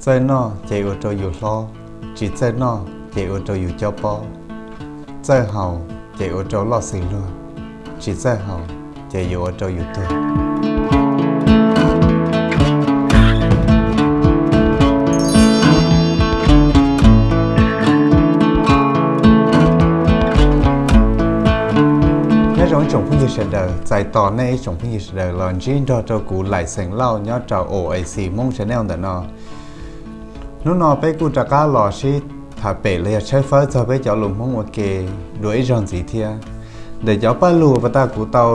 Txawj noj ces ua rau yus hlob, tsis txawj noj ces ua rau yus cob pob. Txawj haus ces ua rau loj xws luag, tsis txawj haus ces yuav ua rau yus tuag. Nyob zoo ib tsoom phooj ywg sawv daws, txais tos nej ib tsoom phooj ywg sawv daws los ntsib nrog rau kuv Laim Xeem Lauj nyob rau O A C Hmoob Channel ntawm no. Hnub no peb kuj rov qab los sib tham pem los yog tshawb fawb txog peb cov lus Hmoob ua ke dua ib zaug ntxiv thiab. Ntawm cov paj lug uas pas tas kuv tau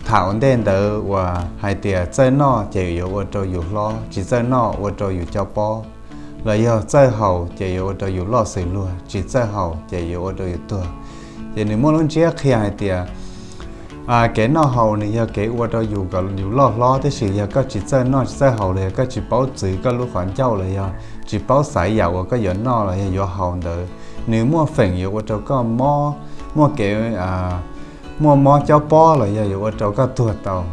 tham ua ntej ntawd uas hais tias txawj noj ces yuav ua rau yus hlob, tsis txawj noj ua rau yus cob pob, los yog txawj haus ces yuav ua rau yus loj xws luag, tsis txawj haus ces yuav ua rau yus tuag. Ces nws muaj lub ntsiab qhia hais tias kev noj haus nws yog kev ua rau yus kom yus loj hlob, tab sis yog koj tsis txawj noj tsis txawj haus los yog koj tsis paub txwv koj lub qhov ncauj los yog tsis paub xaiv yam uas koj yuav noj los yog yuav haus ntawd, nws muaj feem yuav ua rau koj mob, muaj kev, muaj mob cob pob los yog yuav ua rau koj tuag tau.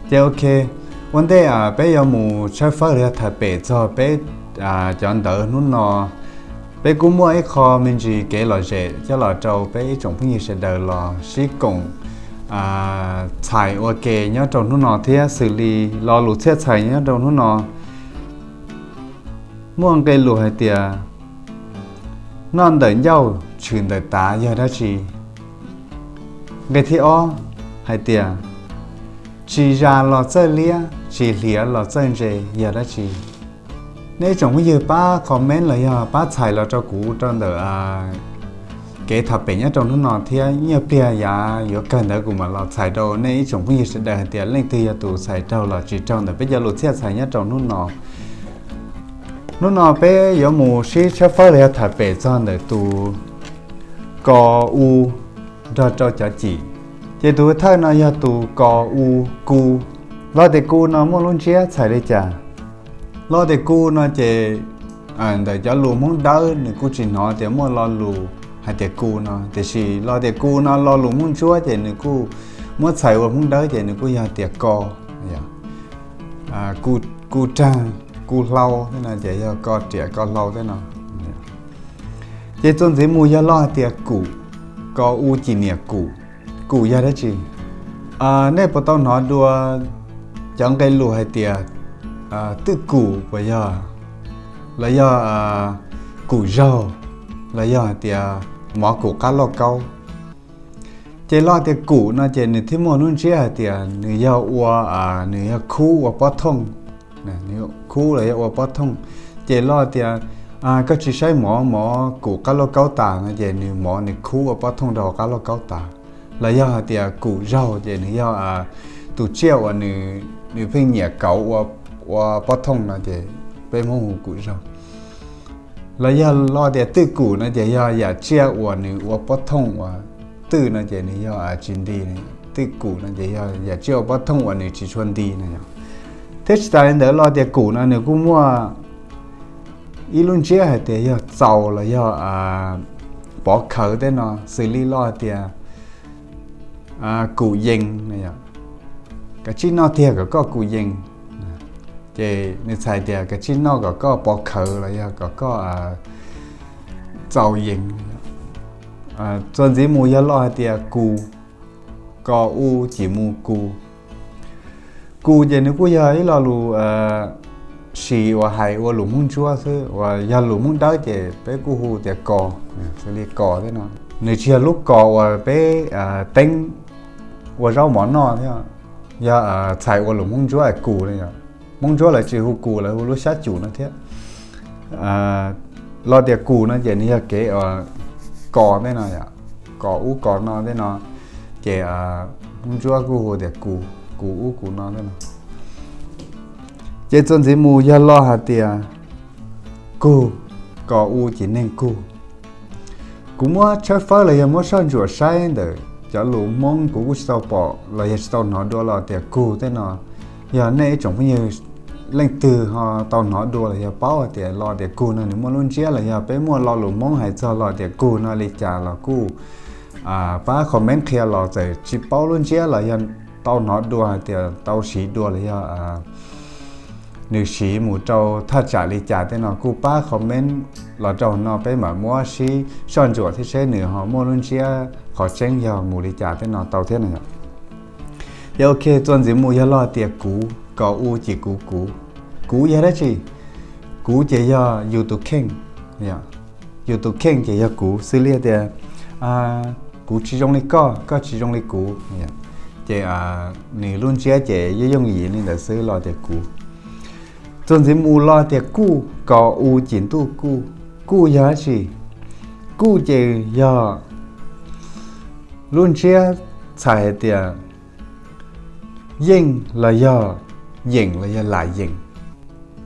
Ces ok, ua ntej peb yuav mus tshawb fawb los yog tham pem txog peb cov ntawv hnub no, peb kuj muaj ib qho me ntsis kev lom zem coj los rau peb ib tsoom phooj ywg sawv daws los sib koom txhais ua ke nyob rau hnub no thiab. Xws li lo lus txhiaj txhais nyob rau hnub no, muaj nqe lus hais tias noj ntawm ncauj tshwm ntawm tav yog dab tsi? Nqe thib ob hais tias tsis zas los txawj liab, tsis hliav los txawj ntse yog dab tsi? Nej ib tsoom phooj ywg pab comment los yog pab txhais los rau kuv rau ntawm kev tham pem nyob rau hnub no thiab. Ib nyuag pliag yav yuav kawg ntawd kuv mam los txhais rau nej ib tsoom phooj ywg sawv daws hais tias leej twg yog tus txhais raug los tsis raug ntawm peb cov lus txhiaj txhais nyob rau hnub no. Hnub no peb yuav mus sib tshawb fawb los yog tham pem txog ntawm tus ko u nrog rau cov cim. Ces tus thawj no yog tus ko u, ku. Lo tias ku no muaj lub ntsiab txhais li cas? Lo tias ku no ces ntawm cov lus Hmoob Dawb nws kuj tsis hnov tias muaj lo lus hais tias ku no, tiam sis lo tias ku no lo lus Hmoob Ntsuab ces nws kuj muab txhais ua Hmoob Dawb ces nws kuj yog tias ko, ku raag, ku hlau tej no ces yog ko riam ko hlau tej no. Ces txuas ntxiv mus yog lo hais tias kum, ko u cim niam kum. Kum yog dab tsi? Nej puas tau hnov dua cov nqe lus hais tias twj kum puas yog, los yog kum zaug, los yog hais tias mov kum qab lauj kaub? Ces lo tias kum no ces nws thiaj muaj lub ntsiab hais tias nws yog ua, nws yog khub ua pob thooj, khub los yog ua pob thooj. Ces lo tias koj tsis saib mov, mov kum qab lauj kaub tas no ces nws mov nws khub ua pob thooj rau qab lauj kaub tas. Los yog hais tias kum zaug ces nws yog tus tsiaj uas nws pheej nyiam kauv ua pob thooj no ces peb Hmoob hu kum zaug. Los yog lo tias twj kum no ces yog yam tsiaj uas nws ua pob thooj uas twj no ces nws yog tsis nti, twj kum no ces yog yam tsiaj ua pob thooj uas nws tsis tshua nti no yog. Thiab tsis tas li ntawd lo tias kum no nws kuj muaj ib lub ntsiab hais tias yog txaus los yog pov khawv tej no, xws li lo hais tias kum yees no yog, kav tsij noj tiag kom koj kum yees. Ces nws txhais tias kav tsij noj kom koj pov khawv los yog kom koj txaus yees. Txuas ntxiv mus yog lo hais tias kus, ko u cim mus kus. Kus ces nws kuj yog ib lo lus sis uas hais ua lus Hmoob Ntsuab xwb, uas yog lus Hmoob Dawb ces peb kuj hu tias kos, xws li kos thiab no. Nws tsis yog lub kos uas peb teeb ua zaub mov noj thiab, yog txhais ua lus Hmoob Ntsuab es kus no yog. Hmoob Ntsuab lawv tsis hu kus, lawv hu lub xyab cum no thiab. Lo tias kus no ces nws yog kev kos tej no yom, kos ub kos no tej no, ces Hmoob Ntsuab kuj hu tias kus, kus ub kus no tej no. Ces txuas ntxiv mus yog lo hais tias kug, kos u cim neeg kug. Kuv muab tshawb fawb los yog muab soj ntsuam saib ntawm cov lus Hmoob kuv kuj tsis tau pom los yog tsis tau hnov dua lo tias kug tej no. Yog nej ib tsoom phooj ywg leej twg ho tau hnov dua los yog paub hais tias lo tias kug no nws muaj lub ntsiab los yog peb muaj lo lus Hmoob hais txog lo tias kug no li cas los kuj pab comment qhia los, txawm tsis paub lub ntsiab los yog tau hnov dua hais tias tau siv dua los yog nws siv mus rau thaj tsam li cas tej no kuj pab comment los rau no peb mam muab sib soj ntsuam thiab seb nws ho muaj lub ntsiab qhov tseeb yog mus li cas tej no tau thiab no yom. Ces ok, txuas ntxiv mus yog lo tias kuv, kos u cim kuv, kuv. Kuv yog dab tsi? Kuv ces yog yus tus kheej, yus tus kheej ces yog kuv. Xws li tias kuv tsis zoo li koj, koj tsis zoo li kuv, ces nws lub ntsiab ces yooj yooj yim li ntawd xwb, lo tias kuv. Txuas ntxiv mus lo tias kuj, kos u cim ntuj, kuj. Kuj yog dab tsi? Kuj ces yog lub ntsiab txhais hais tias yeej los yog yeem los yog lam yeem.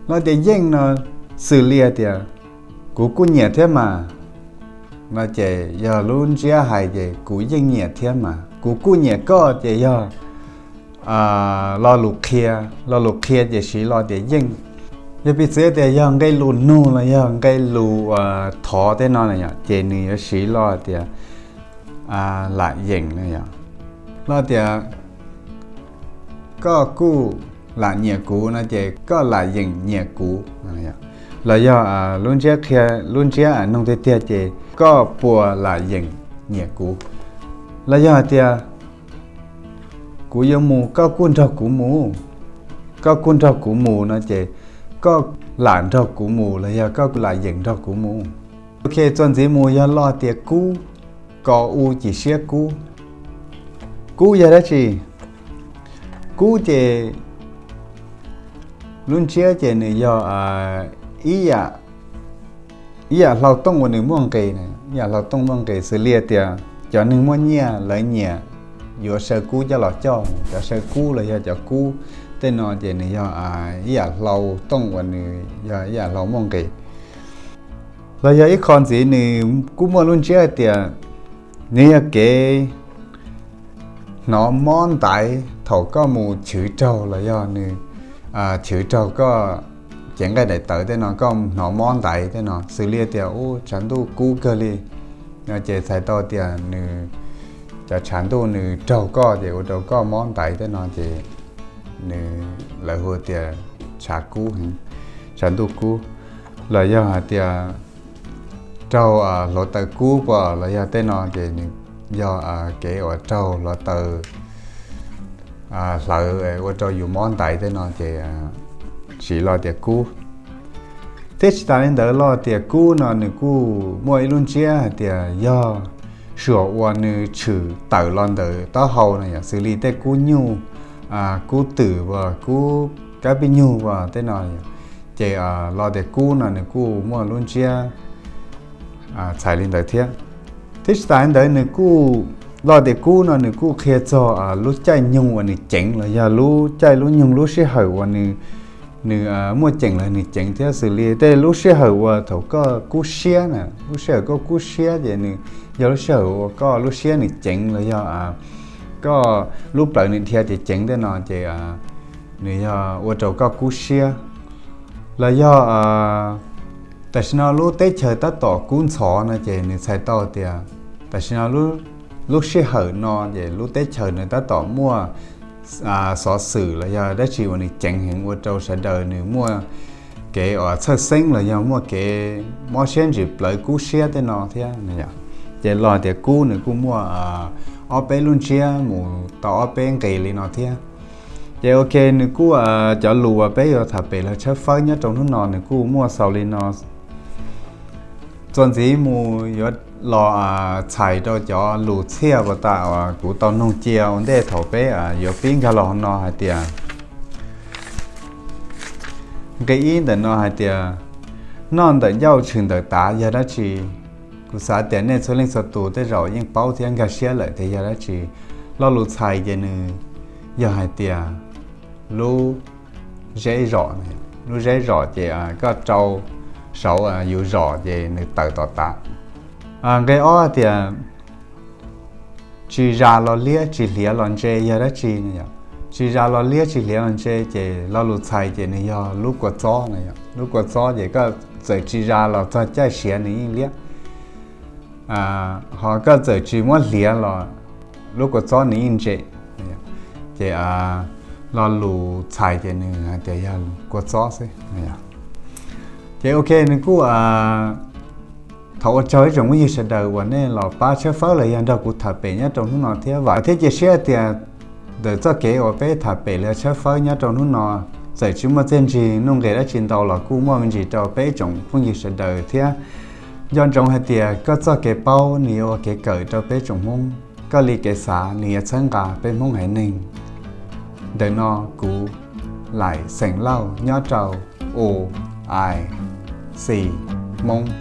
Lo tias yeej no xws li tias kuv kuj nyiam thiab mas, no ces yog lub ntsiab hais ces kuv yeej nyiam thiab mas. Kuv kuj nyiam koj ces yog lo lus qhia, lo lus qhia ces siv lo tias yeej. Yog piv txwv tias yog nqe lus nug los yog nqe lus thov tej no na yom, ces nws yuav siv lo tias lam yeem no yom. Lo tias koj kuj lam nyiam kuv no ces koj lam yeem nyiam kuv, los yog lub ntsiab qhia, lub ntsiab nug tiag tiag ces koj puas lam yeem nyiam kuv. Los yog hais tias kuv yuav mus koj kuj nrog kuv mus, koj kuj nrog kuv mus no ces koj lam nrog kuv mus los yog koj lam yeem nrog kuv mus. Ok, txuas ntxiv mus yog lo tias kub, kos u cim siab, kub. Kub yog dab tsi? Kub ces lub ntsiab ces nws yog ib yam hlau tooj uas nws muaj nqis, ib yam hlau tooj muaj nqis xws li tias cov neeg muaj nyiaj lawv nyiam yuav saw kub coj los coj, cov saw kub los yog cov kub tej no ces nws yog ib yam hlau tooj uas nws yog ib yam hlau muaj nqis. Los yog ib qho ntxiv nws kuj muaj lub ntsiab hais tias nws yog kev hnov mob ntaiv thaum koj mus chwv raug los yog nws chwv raug koj cev nqaij daim tawv tej no, koj hnov mob ntaiv tej no, xws li tias ub tshav ntuj kub kawg li no ces txhais tau tias nws, cov tshav ntuj nws raug koj ces ua rau koj mob ntaiv tej no ces nws, lawv hu tias tshav kub, tshav ntuj kub. Los yog hais tias raug hluav taws kub puas los yog tej no ces nws yog kev uas raug hluav taws hlawv ua rau yus mob ntaiv tej no ces siv lo tias kub. Thiab tsis tas li ntawd lo tias kub no nws kuj muaj ib lub ntsiab hais tias yog suam uas nws tshwm tawm los ntawm taub hau no yom, xws li tej kub nyuj, kub twm uas kub kab pij nyug uas tej no, ces lo tias kub no nws kuj muaj lub ntsiab txhais li ntawd thiab. Thiab tsis tas li ntawd nws kuj, lo tias kub no nws kuj qhia txog lub caij nyoog uas nws ceev los yog lub caij lub nyoog lub sij hawm uas nws, nws muaj ceem los nws ceev thiab, xws li tej lub sij hawm uas thaum koj kub siab na, lub sij hawm koj kub siab ces nws yog lub sij hawm uas koj lub siab nws ceev los yog koj lub plawv nws dhia ces ceev tej no ces nws yog ua rau koj kub siab. Los yog tam sim no lub teb chaws tab tom kub ntxhov no ces nws txhais tau tias tam sim no lub sij hawm no ces lub teb chaws nws tab tom muaj xov xwm los yog dab tsi uas nws ceev heev ua rau sawv daws nws muaj kev uas txhawj xeeb los yog muaj kev mob siab ntsis plawv kub siab tej no thiab. Ces lo tias kub nws kuj muaj ob peb lub ntsiab mus tau ob peb nqis li no thiab. Ces ok, nws kuj, cov lus uas peb yuav tham pem lawv tshawb fawb nyob rau hnub no nws kuj muaj xaus li no. Txuas ntxiv mus yuav los txhais rau cov lus txhiaj uas tas uas kuv tau noog cia ua ntej thaum peb yuav pib nkag los no hais tias, nqe ib ntawm no hais tias, noj ntawm ncauj tshwm ntawm tav yog dab tsi? Kuv xav tias nej txhua leej txhua tus tej zaum yeej paub thiab nkag siab lawm tias yog dab tsi. Lo lus txhais ces nws yog hais tias lub zeb zom, lub zeb zom ces koj rau saud yus zom ces nws tawm tom tav. Nqe ob tias tsis zas los liab, tsis hliav los ntse yog dab tsi no yom? Tsis zas los liab, tsis hliav los ntse ces lo lus txhais ces nws yog lub kua txob no yom. Lub kua txob ces koj txawm tsis zas los txog caij siav nws yeej liab, ho koj txawm tsis muab hliav los lub kua txob nws yeej ntse. Ces lo lus txhais ces nws hais tias yog kua txob xwb. Ces ok, nws kuj, thaum ua tsaug ib tsoom phooj ywg sawv daws uas nej los pab tshawb fawb los yog nrog kuv tham pem nyob rau hnub no thiab. Vam thiab cia siab tias ntawm txoj kev uas peb tham pem los yog tshawb fawb nyob rau hnub no, txawm tsis muaj txiaj ntsig nuj nqis dab tsi ntau los kuj muaj me ntsis rau peb ib tsoom phooj ywg sawv daws thiab. Nco ntsoov hais tias koj txoj kev paub nws yuav ua kev kawm rau peb tsoom Hmoob, koj li kev xav nws yuav txhawb nqa peb Hmoob haiv neeg. Ntawm no kuv Laim xeem Lauj nyob rau U I C Hmoob,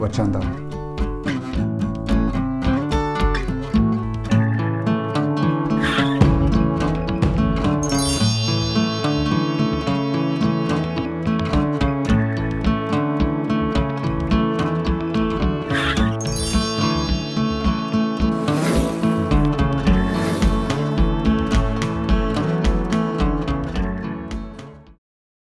ua tsaug ntau.